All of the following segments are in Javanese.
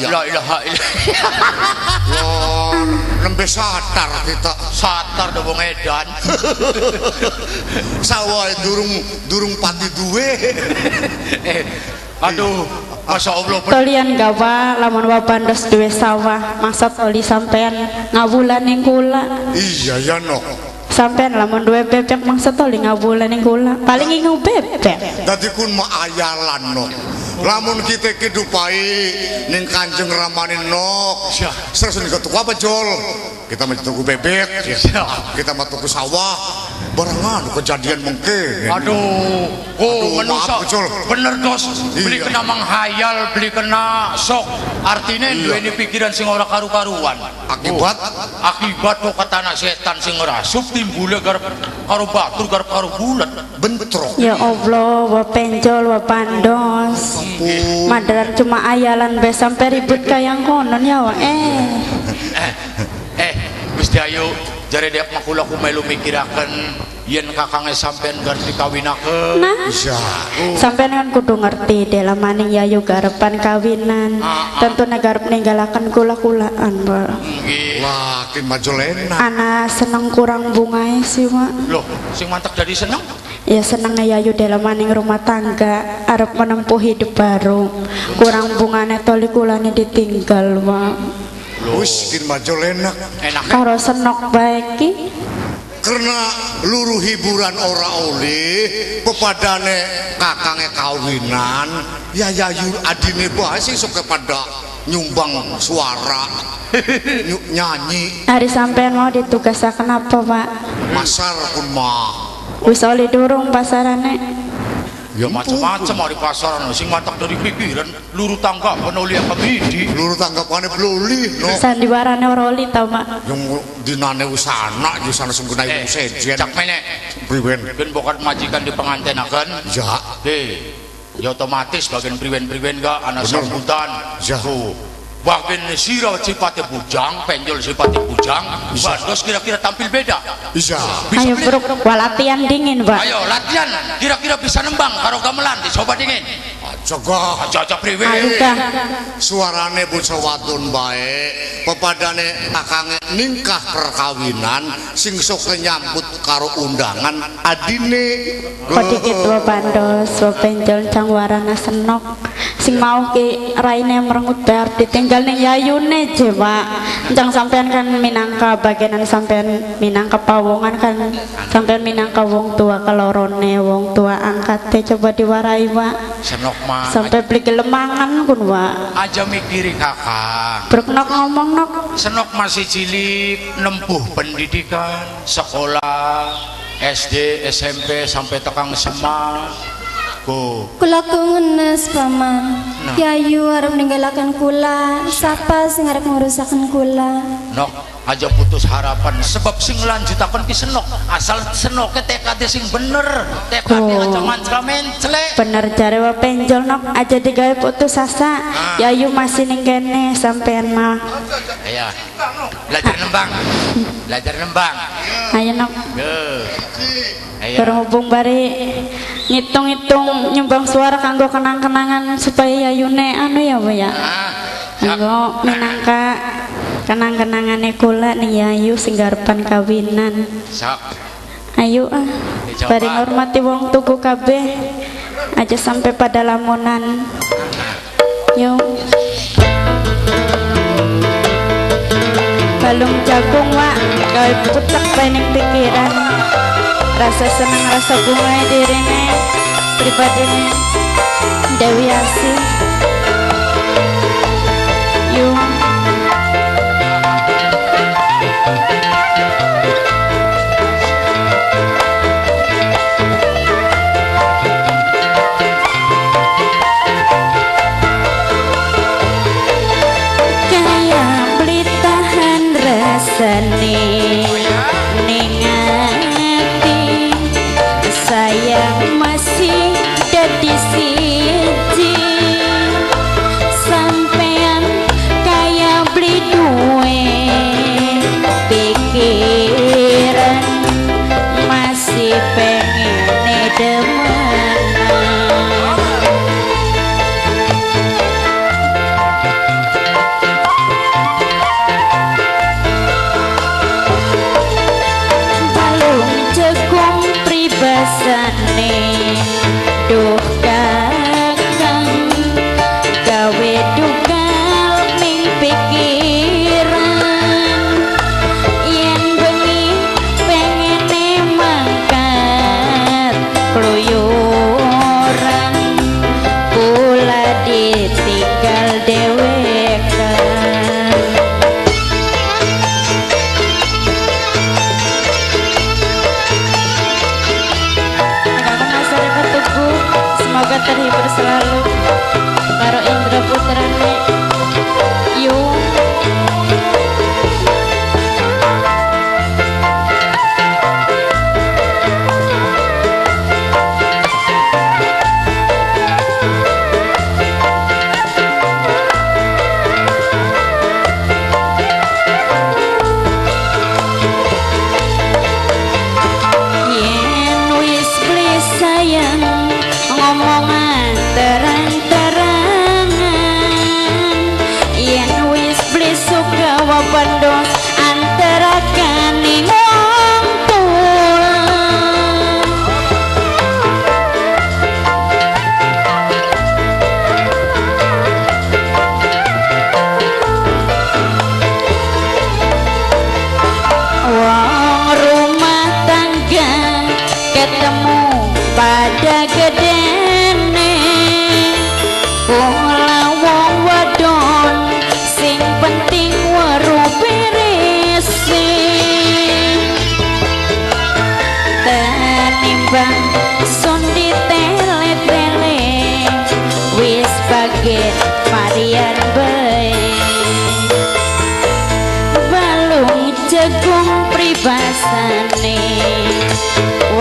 Ya. La ilaha illallah. Nembe satar kita. Satar do wong edan. Sawah durung pati duwe. Aduh, Masya Allah. Tolian gawa lamun wa bandos duwe sawah, masa toli sampean ngawulan ning kula. Iya ya nok. Sampean lamun duwe bebek mangsa toli ngawulan ning kula, paling ingu bebek. Dadi kun maayalan nok. Lamun kita kedupai ning Kanjeng Ramane nok. Terus ning tuku apa jol? Kita mau tuku bebek, kita mau tuku sawah. Barengan kejadian mungkin. Aduh, oh manusia bener dos. Beli kena menghayal, beli kena sok. Artinya duweni pikiran sing ora karu-karuan. Akibat akibat kok tanah setan sing ngrasup timbule garep karo batur garep karo bulet. Bentrok. Ya Allah, wa penjol wa pandos. Madaran cuma ayalan be sampai ribut kayang konon ya wa. Gusti Ayu jare dek makula ku melu mikiraken yen kakange sampean garep dikawinaken. Nah, sampean kan kudu ngerti dalam maning Yayu garepan kawinan. Tentune garep ninggalaken kula-kulaan, Pak. Nggih. Wah, ki majolena. Ana seneng kurang bungae sih, Pak. Loh, sing mantek jadi seneng? Ya seneng Yayu dalam maning rumah tangga arep menempuh hidup baru. Kurang bungane toli kulane ditinggal, Pak. Wis kin majolena. Enak. Karo senok bae ki. Karena luruh hiburan ora oleh pepadane kakange kawinan ya Yayu adine bae sing sok kepada nyumbang suara nyanyi. Hari sampean mau ditugasaken apa, Pak? Pasar pun mah. Wis oleh durung pasarane. Ya macam-macam mau di pasaran sing matak dari pikiran luru tanggapan oleh kemidi. Luru tanggapane bloli no. Sandiwarane ora oli ta, Mak? Yang dinane wis ana ya sana sing kena ibu sejen. Cak menek. Priwen? Ben bokat majikan di pengantenaken. Ya. Ya otomatis bagian priwen-priwen ga ana sambutan. Ya. Bagian sira sipate bujang, penjol sipate bujang, bandos kira-kira tampil beda. Bisa. Ayo bruk, latihan dingin, Pak. Ayo latihan, kira-kira bisa nembang karo gamelan, dicoba dingin. Aja gah, aja priwe. Suarane bocah wadon bae, pepadane kakange ningkah perkawinan sing sok nyambut karo undangan adine. Kok dikit wa bandos, wa penjol cang warana senok. Sing mau ki raine merengut bar ditinggal ning Yayune je, Pak. Encang sampean kan minangka bagianan sampean minangka pawongan kan sampean minangka wong tua kelorone wong tua angkate coba diwarai, Pak. Senok mah sampai beli kelemangan kun, Pak. Aja mikiri kakak. Brek nok ngomong nok. Senok masih cilik nempuh pendidikan sekolah SD SMP sampai tekang SMA. Kula ku ngenes paman. Nah. Yayu arep ninggalaken kula, sapa sing arep ngurusaken kula? Nok, aja putus harapan sebab sing lanjutaken ki senok. Asal senoke tekade sing bener, tekade aja mencla-mencle. Bener jare wa penjol nok, aja digawe putus asa. Nah. Yayu masih ning kene sampean mah. Iya. Belajar nembang. Belajar nembang. Ayo nok. Ayo. Berhubung bari ngitung-ngitung nyumbang suara kanggo kenang-kenangan supaya Yayune anu ya Bu ya. Kanggo minangka kenang-kenangane kula ning Yayu sing garepan kawinan. Sok. Ayo ah. Bari ngormati wong tuku kabeh aja sampai pada lamunan. Yo. Balung jagung wak gawe putek bae ning pikiran. Rasa seneng rasa bunga dirine pribadine Dewi Asih. Yung kaya beli tahan rasane sayang masih dadi siji.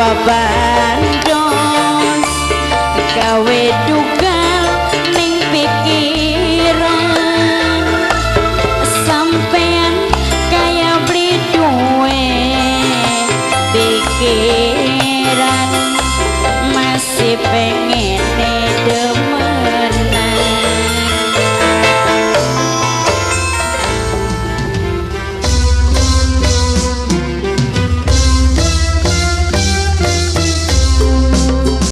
Bapak.